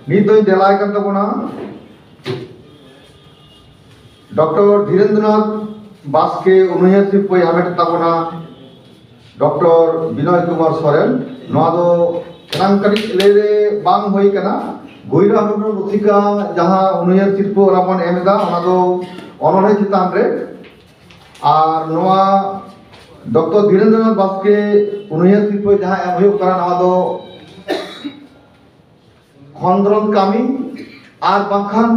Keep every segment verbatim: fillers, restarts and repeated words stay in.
ᱱᱤᱛ ᱫᱚᱧ ᱫᱮᱞᱟᱭ ᱠᱟᱱ ᱛᱟᱵᱚᱱᱟ ᱰᱚᱠᱴᱚᱨ ᱫᱷᱤᱨᱮᱱᱫᱨᱚᱱᱟᱛᱷ ᱵᱟᱥᱠᱮ ᱚᱱᱩᱭᱦᱟᱹᱨ ᱥᱤᱨᱯᱟᱹᱭ ᱦᱟᱢᱮᱴ ᱛᱟᱵᱚᱱᱟ ᱰᱚᱠᱴᱚᱨ ᱵᱤᱱᱚᱭ ᱠᱩᱢᱟᱨ ᱥᱚᱨᱮᱱ᱾ ᱱᱚᱣᱟ ᱫᱚ ᱮᱱᱟᱝ ᱠᱟᱹᱴᱤᱡ ᱞᱟᱹᱭ ᱨᱮ ᱵᱟᱝ ᱦᱩᱭ ᱠᱟᱱᱟ, ᱜᱳᱭᱨᱟ ᱦᱚᱱᱚ ᱨᱩᱥᱤᱠᱟ ᱡᱟᱦᱟᱸ ᱚᱱᱩᱭᱦᱟᱹᱨ ᱥᱤᱨᱯᱟᱹ ᱚᱱᱟ ᱵᱚᱱ ᱮᱢ ᱮᱫᱟ, ᱚᱱᱟ ᱫᱚ ᱚᱱᱚᱬᱦᱮ ᱪᱮᱛᱟᱱ ᱨᱮ᱾ ᱟᱨ ᱱᱚᱣᱟ ᱰᱚᱠᱴᱚᱨ ᱫᱷᱤᱨᱮᱱᱫᱨᱚᱱᱟᱛᱷ ᱵᱟᱥᱠᱮ ᱚᱱᱩᱭᱦᱟᱹᱨ ᱥᱤᱨᱯᱟᱹ ᱡᱟᱦᱟᱸ ᱮᱢ ᱦᱩᱭᱩᱜ ᱠᱟᱱᱟ, ᱱᱚᱣᱟ ᱫᱚ ᱠᱷᱚᱸᱫᱽᱨᱚᱸᱫᱽ ᱠᱟᱹᱢᱤ ᱟᱨ ᱵᱟᱝᱠᱷᱟᱱ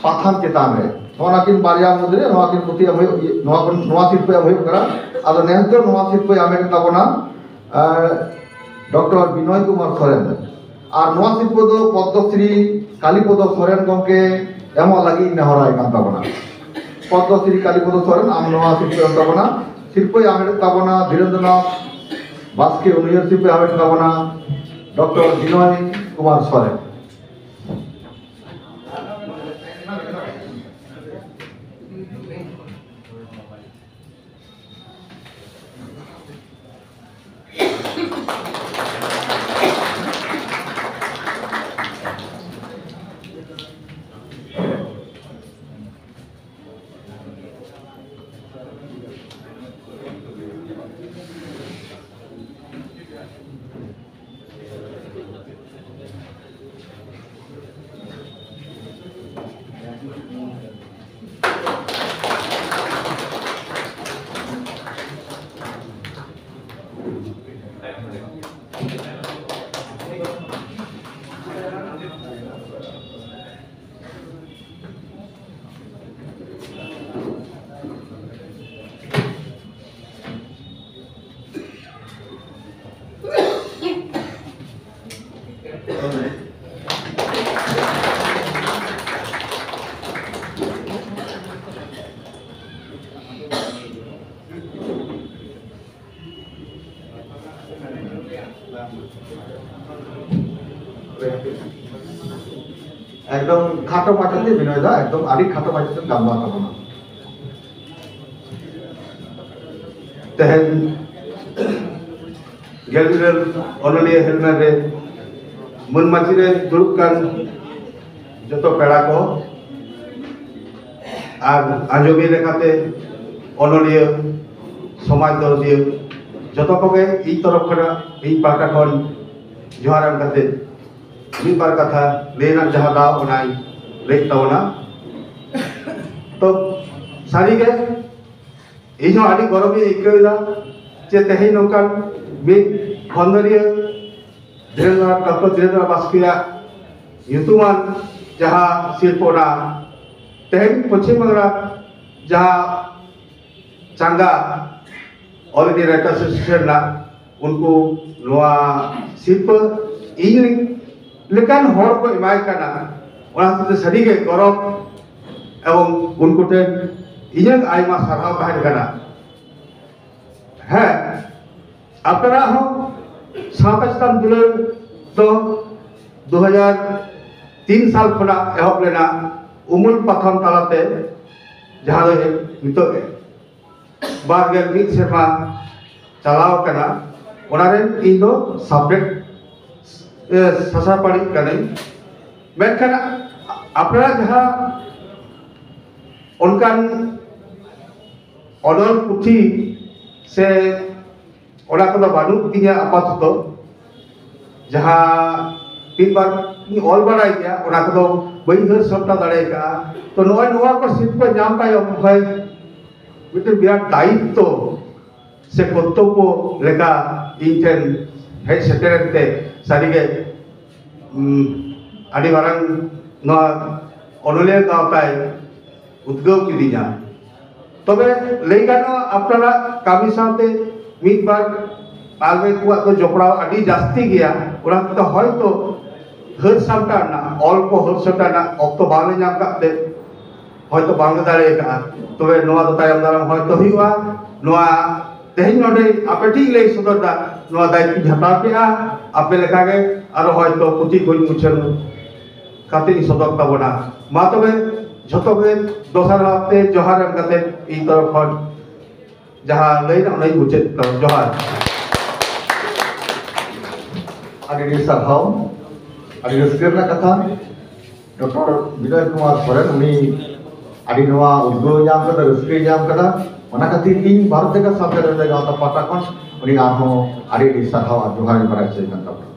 ᱯᱟᱛᱷᱟᱢ ᱪᱮᱛᱟᱱ ᱨᱮ᱾ ᱱᱚᱣᱟ ᱠᱤᱱ ᱵᱟᱨᱭᱟ ᱢᱩᱫᱽᱨᱮ ᱱᱚᱣᱟ ᱠᱤᱱ ᱯᱩᱛᱷᱤ ᱮᱢ ᱦᱩᱭᱩᱜ, ᱱᱚᱣᱟ ᱠᱚ, ᱱᱚᱣᱟ ᱥᱤᱨᱯᱟᱹ ᱮᱢ ᱦᱩᱭᱩᱜ ᱠᱟᱱᱟ᱾ ᱟᱫᱚ ᱱᱮᱥ ᱫᱚ ᱱᱚᱣᱟ ᱥᱤᱨᱯᱟᱹᱭ ᱦᱟᱢᱮᱴ ᱛᱟᱵᱚᱱᱟ, ᱮ, ᱰᱚᱠᱴᱚᱨ ᱵᱤᱱᱚᱭ ᱠᱩᱢᱟᱨ ᱥᱚᱨᱮᱱ᱾ ᱟᱨ ᱱᱚᱣᱟ ᱥᱤᱨᱯᱟᱹ ᱫᱚ ᱯᱚᱫᱽᱢᱚᱥᱨᱤ ᱠᱟᱞᱤᱯᱚᱫᱚ ᱥᱚᱨᱮᱱ ᱜᱚᱢᱠᱮ ᱮᱢᱚᱜ ᱞᱟᱹᱜᱤᱫ ᱱᱮᱦᱚᱨᱟᱭ ᱠᱟᱱ ᱛᱟᱵᱚᱱᱟ᱾ ᱯᱚᱫᱽᱢᱚᱥᱨᱤ ᱠᱟᱞᱤᱯᱚᱫᱚ ᱥᱚᱨᱮᱱ, ᱟᱢ ᱱᱚᱣᱟ ᱥᱤᱨᱯᱟᱹ ᱮᱢ ᱛᱟᱵᱚᱱᱟ᱾ ᱥᱤᱨᱯᱟᱹᱭ ᱦᱟᱢᱮᱴ ᱛᱟᱵᱚᱱᱟ ᱫᱷᱤᱨᱮᱱᱫᱨᱚᱱᱟᱛᱷ ᱵᱟᱥᱠᱮ ᱚᱱᱩᱭᱦᱟᱹᱨ ᱥᱤᱨᱯᱟᱹᱭ ᱦᱟᱢᱮᱴ ᱛᱟᱵᱚᱱᱟ ᱰᱚᱠᱴᱚᱨ ᱵᱤᱱᱚᱭ ᱠᱩᱢᱟᱨ ᱥᱚᱨᱮᱱ᱾ ᱮᱠᱫᱚᱢ ᱠᱷᱟᱴᱚ ᱢᱟᱪᱷᱟ ᱛᱮ ᱵᱤᱱᱚᱭ ᱫᱟ, ᱮᱠᱫᱚᱢ ᱟᱹᱰᱤ ᱠᱷᱟᱴᱚ ᱢᱟᱪᱷᱟ ᱛᱮ ᱜᱟᱞᱢᱟᱨᱟᱣ ᱛᱟᱵᱚᱱᱟ᱾ ᱛᱮᱦᱮᱧ ᱜᱮᱞ ᱤᱨᱟᱹᱞ ᱚᱱᱚᱞᱤᱭᱟᱹ ᱦᱮᱞᱢᱮᱞ ᱨᱮ ᱢᱟᱹᱱ ᱢᱟᱹᱪᱤ ᱨᱮ ᱫᱩᱲᱩᱵ ᱠᱟᱱ ᱡᱚᱛᱚ ᱯᱮᱲᱟ ᱠᱚ ᱟᱨ ᱟᱸᱡᱚᱢᱤᱭᱟᱹ ᱞᱮᱠᱟᱛᱮ ᱚᱱᱚᱞᱤᱭᱟᱹ, ᱥᱚᱢᱟᱡᱽ ᱫᱚᱨᱚᱫᱤᱭᱟᱹ, ᱡᱚᱛᱚ ᱠᱚᱜᱮ ᱤᱧ ᱛᱚᱨᱚᱯ ᱠᱷᱚᱱᱟᱜ, ᱤᱧ ᱯᱟᱦᱴᱟ ᱠᱷᱚᱱ ᱡᱚᱦᱟᱨ ᱮᱢ ᱠᱟᱛᱮ ᱢᱤᱫ ᱵᱟᱨ ᱠᱟᱛᱷᱟ ᱞᱟᱹᱭ ᱨᱮᱱᱟᱜ ᱡᱟᱦᱟᱸ ᱫᱟᱣ ᱚᱱᱟᱧ ᱞᱟᱹᱭᱮᱫ ᱛᱟᱵᱚᱱᱟ᱾ ᱛᱚ ᱥᱟᱹᱨᱤᱜᱮ ᱤᱧ ᱦᱚᱸ ᱟᱹᱰᱤ ᱜᱚᱨᱚᱵᱤᱧ ᱟᱹᱭᱠᱟᱹᱣ ᱮᱫᱟ ᱡᱮ ᱛᱮᱦᱮᱧ ᱱᱚᱝᱠᱟᱱ ᱢᱤᱫ ᱠᱷᱚᱸᱫᱽᱨᱚᱱᱤᱭᱟᱹ ᱫᱷᱤᱨᱮᱱᱫᱨᱚ, ᱰᱚᱠᱴᱚᱨ ᱫᱷᱤᱨᱮᱱᱫᱨᱚ ᱵᱟᱥᱠᱮᱭᱟᱜ ᱧᱩᱛᱩᱢᱟᱱ ᱡᱟᱦᱟᱸ ᱥᱤᱨᱯᱟᱹ, ᱚᱱᱟ ᱛᱮᱦᱮᱧ ᱯᱚᱪᱷᱤᱢ ᱵᱟᱝᱞᱟ ᱡᱟᱦᱟᱸ ᱪᱟᱸᱜᱟ All India Writers Association ᱨᱮᱱᱟᱜ, ᱩᱱᱠᱩ ᱱᱚᱣᱟ ᱥᱤᱨᱯᱟᱹ ᱤᱧ ᱞᱮᱠᱟᱱ ᱦᱚᱲ ᱠᱚ ᱮᱢᱟᱭ ᱠᱟᱱᱟ᱾ ᱚᱱᱟ ᱦᱚᱛᱮᱡ ᱛᱮ ᱥᱟᱹᱨᱤᱜᱮ ᱜᱚᱨᱚᱵᱽ ᱮᱵᱚᱝ ᱩᱱᱠᱩ ᱴᱷᱮᱱ ᱤᱧᱟᱹᱜ ᱟᱭᱢᱟ ᱥᱟᱨᱦᱟᱣ ᱛᱟᱦᱮᱱ ᱠᱟᱱᱟ᱾ ᱦᱮᱸ, ᱟᱯᱱᱟᱨᱟᱜ ᱦᱚᱸ ᱥᱟᱶᱛᱟ ᱪᱮᱛᱟᱱ ᱫᱩᱞᱟᱹᱲ ᱫᱚ ᱫᱩ ᱦᱟᱡᱟᱨ ᱛᱤᱱ ᱥᱟᱞ ᱠᱷᱚᱱᱟᱜ ᱮᱦᱚᱵ ᱞᱮᱱᱟ, ᱩᱢᱩᱞ ᱯᱟᱛᱷᱟᱢ ᱛᱟᱞᱟᱛᱮ, ᱡᱟᱦᱟᱸ ᱫᱚ ᱱᱤᱛᱚᱜ ᱵᱟᱨ ᱜᱮᱞ ᱢᱤᱫ ᱥᱮᱨᱢᱟ ᱪᱟᱞᱟᱣ ᱟᱠᱟᱱᱟ᱾ ᱚᱱᱟ ᱨᱮᱱ ᱤᱧ ᱫᱚ ᱥᱟᱵᱡᱮᱠᱴ ᱥᱟᱥᱟᱯᱟᱲᱤ ᱠᱟᱹᱱᱟᱹᱧ᱾ ᱢᱮᱱᱠᱷᱟᱱ ᱟᱯᱱᱟᱨᱟᱜ ᱡᱟᱦᱟᱸ ᱚᱱᱠᱟᱱ ᱚᱱᱚᱞ ᱯᱩᱛᱷᱤ ᱥᱮ ᱚᱱᱟ ᱠᱚᱫᱚ ᱵᱟᱹᱱᱩᱜ ᱛᱤᱧᱟᱹ ᱟᱯᱟᱛᱚᱛᱚ᱾ ᱡᱟᱦᱟᱸ ᱢᱤᱫ ᱵᱟᱨ ᱤᱧ ᱚᱞ ᱵᱟᱲᱟᱭ ᱜᱮᱭᱟ, ᱚᱱᱟ ᱠᱚᱫᱚ ᱵᱟᱹᱧ ᱦᱟᱹᱨ ᱥᱟᱢᱴᱟᱣ ᱫᱟᱲᱮ ᱟᱠᱟᱫᱼᱟ᱾ ᱛᱚ ᱱᱚᱜᱼᱚᱭ ᱱᱚᱣᱟ ᱠᱚ ᱥᱤᱨᱯᱟᱹ ᱧᱟᱢ ᱛᱟᱭᱚᱢ ᱦᱚᱭ ᱢᱤᱫᱴᱮᱱ ᱵᱤᱨᱟᱴ ᱫᱟᱭᱤᱛᱛᱚ ᱥᱮ ᱠᱚᱨᱛᱚᱵᱵᱚ ᱞᱮᱠᱟ ᱤᱧ ᱴᱷᱮᱱ ᱦᱮᱡ ᱥᱮᱴᱮᱨᱮᱱ ᱛᱮ ᱥᱟᱹᱨᱤᱜᱮ, ᱩᱢ, ᱟᱹᱰᱤ ᱢᱟᱨᱟᱝ ᱱᱚᱣᱟ ᱚᱱᱚᱞᱤᱭᱟᱹ ᱜᱟᱶᱛᱟᱭ ᱩᱫᱽᱜᱟᱹᱣ ᱠᱤᱫᱤᱧᱟ᱾ ᱛᱚᱵᱮ ᱞᱟᱹᱭ ᱜᱟᱱᱚᱜᱼᱟ, ᱟᱯᱱᱟᱨᱟᱜ ᱠᱟᱹᱢᱤ ᱥᱟᱶᱛᱮ ᱢᱤᱫ ᱵᱟᱨ ᱟᱞᱮ ᱠᱚᱣᱟᱜ ᱫᱚ ᱡᱚᱯᱲᱟᱣ ᱟᱹᱰᱤ ᱡᱟᱹᱥᱛᱤ ᱜᱮᱭᱟ᱾ ᱚᱱᱟ ᱛᱮᱫᱚ ᱦᱚᱭᱛᱚ ᱦᱟᱹᱨ ᱥᱟᱢᱴᱟᱣ ᱨᱮᱱᱟᱜ, ᱚᱞ ᱠᱚ ᱦᱟᱹᱨ ᱥᱟᱢᱴᱟᱣ ᱨᱮᱱᱟᱜ ᱚᱠᱛᱚ ᱵᱟᱝᱞᱮ ᱧᱟᱢ ᱠᱟᱜ ᱛᱮ ᱦᱚᱭᱛᱚ ᱵᱟᱝᱞᱮ ᱫᱟᱲᱮ ᱟᱠᱟᱫᱼᱟ᱾ ᱛᱚᱵᱮ ᱱᱚᱣᱟ ᱫᱚ ᱛᱟᱭᱚᱢ ᱫᱟᱨᱟᱢ ᱦᱚᱭᱛᱚ ᱦᱩᱭᱩᱜᱼᱟ᱾ ᱱᱚᱣᱟ ᱛᱮᱦᱮᱧ ᱱᱚᱰᱮ ᱟᱯᱮ ᱴᱷᱮᱱ ᱞᱟᱹᱭ ᱥᱚᱫᱚᱨ ᱫᱟ, ᱱᱚᱣᱟ ᱫᱟᱭᱤᱛᱛᱚᱧ ᱦᱟᱛᱟᱣ ᱠᱮᱫᱼᱟ᱾ ᱟᱯᱮ ᱞᱮᱠᱟᱜᱮ ᱟᱨᱚ ᱦᱚᱭᱛᱚ ᱯᱩᱛᱷᱤ ᱠᱚᱧ ᱢᱩᱪᱷᱟᱹᱱ ᱠᱟᱛᱮ ᱤᱧ ᱥᱚᱫᱚᱨ ᱛᱟᱵᱚᱱᱟ᱾ ᱢᱟ ᱛᱚᱵᱮ ᱡᱷᱚᱛᱚ ᱜᱮ ᱫᱚᱥᱟᱨ ᱵᱷᱟᱵᱛᱮ ᱡᱚᱦᱟᱨ ᱮᱢ ᱠᱟᱛᱮ ᱤᱧ ᱛᱚᱨᱚᱯ ᱠᱷᱚᱱ ᱡᱟᱦᱟᱸ ᱞᱟᱹᱭ ᱨᱮᱱᱟᱜ ᱚᱱᱟᱧ ᱢᱩᱪᱟᱹᱫ ᱛᱟᱵᱚᱱᱟ᱾ ᱡᱚᱦᱟᱨ᱾ ᱟᱹᱰᱤ ᱟᱹᱰᱤ ᱥᱟᱨᱦᱟᱣ᱾ ᱟᱹᱰᱤ ᱨᱟᱹᱥᱠᱟᱹ ᱨᱮᱱᱟᱜ ᱠᱟᱛᱷᱟ, ᱰᱚᱠᱴᱚᱨ ᱵᱤᱱᱚᱭ ᱠᱩᱢᱟᱨ ᱥᱚᱨᱮᱱ, ᱩᱱᱤ ᱟᱹᱰᱤ ᱱᱚᱣᱟ ᱩᱫᱽᱜᱟᱹᱣ ᱧᱟᱢ ᱠᱟᱫᱟ, ᱨᱟᱹᱥᱠᱟᱹᱭ ᱧᱟᱢ ᱠᱟᱫᱟ᱾ ᱚᱱᱟ ᱠᱷᱟᱹᱛᱤᱨ ᱤᱧ ᱵᱷᱟᱨᱚᱛ ᱡᱟᱠᱟᱛ ᱥᱟᱶᱛᱟ ᱨᱮ ᱜᱟᱶᱛᱟ ᱯᱟᱦᱴᱟ ᱠᱷᱚᱱ ᱩᱱᱤ ᱟᱨᱦᱚᱸ ᱟᱹᱰᱤ ᱟᱹᱰᱤ ᱥᱟᱨᱦᱟᱣ ᱟᱨ ᱡᱚᱦᱟᱨ ᱤᱧ ᱵᱟᱲᱟᱭ ᱦᱚᱪᱚᱭ ᱠᱟᱱ ᱛᱟᱵᱚᱱᱟ᱾